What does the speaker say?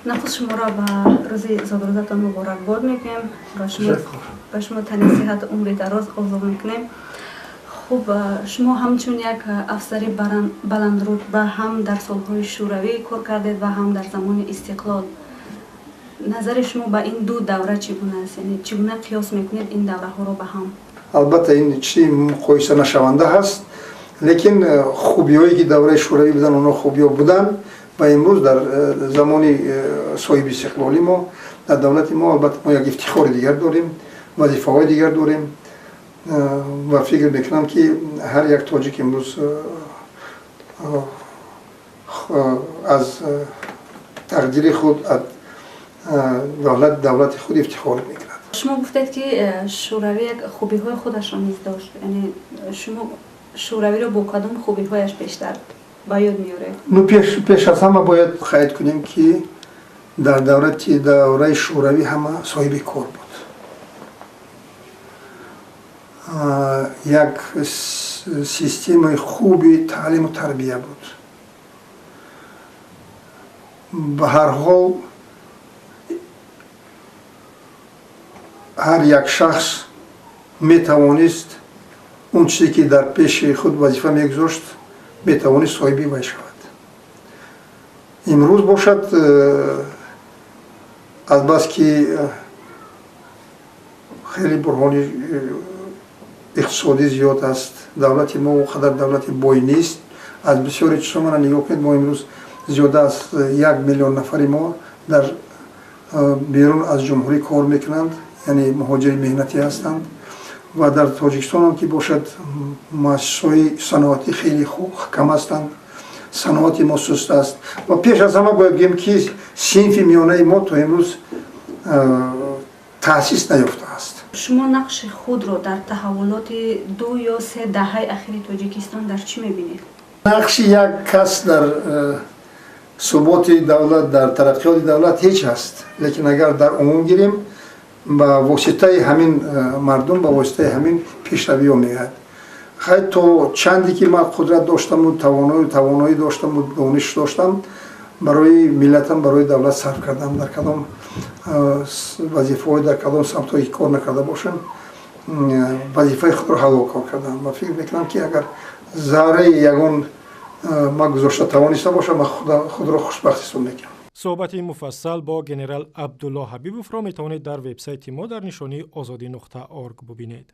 Нахуст шуморо ба рӯзи зодрӯзатон муборакбод мегӯем, ба шумо тани сиҳату умри дароз орзу мекунем. Хуб, шумо ҳамчун як афсари баландрутба ҳам дар солҳои шӯравӣ кор кардед ва ҳам дар замони истиқлол. Назари шумо ба ин ду давра чӣ гуна аст? Яъне чӣ гуна қиёс мекунед ин давраҳоро ба ҳам? Албатта, ин чизи муқоиса нашаванда ҳаст, лекин хубиҳое ки давраи шӯравӣ буданд, онҳо хубиҳо буданд ва имрӯз дар замони соҳиби истиқлолӣ мо дар давлати мо, албатта, мо як ифтихори дигар дорем, вазифаҳои дигар дорем ва фикр мекунам, ки ҳар як тоҷик имрӯз аз тақдири худ, аз давлати худ ифтихор мекунад. Шумо гуфтед, ки шӯравӣ як хубиҳои худашро низ дошт. Яъне шумо шӯравиро бо кадом хубиҳояш бештар ба ёд меоред? Ну, пеш аз ҳама бояд қайд кунем, ки дар давраи шӯравӣ ҳама соҳиби кор буд, як системаи хуби таълиму тарбия буд. Ба ҳар ҳол, ҳар як шахс метавонист он чизе ки дар пеши худ вазифа мегузошт, метавонист соҳиби вай шавад. Имрӯз бошад, азбаски хеле буҳрони иқтисодӣ зиёд аст, давлати мо он қадар давлати бой нест. Аз бисёри чизҳо мана нигоҳ кунед, мо имрӯз зиёда аз 1 миллион нафари мо дар берун аз ҷумҳурӣ кор мекунанд, яъне муҳоҷири меҳнатӣ ҳастанд. Ва дар Тоҷикистонам ки бошад, муассисаҳои саноатӣ хеле кам ҳастанд, саноати мо суст аст. Ва пеш аз ҳама бояд гӯем, ки синфи миёнаи мо то имрӯз таъсис наёфтааст. Шумо нақши худро дар таҳаввулоти ду ё се даҳаи ахири Тоҷикистон дар чӣ мебинед? Нақши як кас дар суботи давлат, дар тараққиёти давлат ҳеҷ ҳаст, лекин агар дар умум гирем, ба воситаи ҳамин мардум, ба воситаи ҳамин пешравиҳо меояд. Хай, то чанде ки ман қудрат доштаму тавоноӣ доштаму дониш доштам, барои миллатам, барои давлат сарф кардам. Дар кадом вазифаҳое, дар кадом самтҳое ки кор накарда бошам, вазифаи худро ҳалол кор кардам ва фикр мекунам, ки агар зарраи ягон ман гузошта тавониста бошам, ман худро хушбахт ҳисоб мекунам. Суҳбати муфассал бо генерал Абдулло Ҳабибовро метавонед дар вебсайти мо дар нишонии озодӣ.орг бубинед.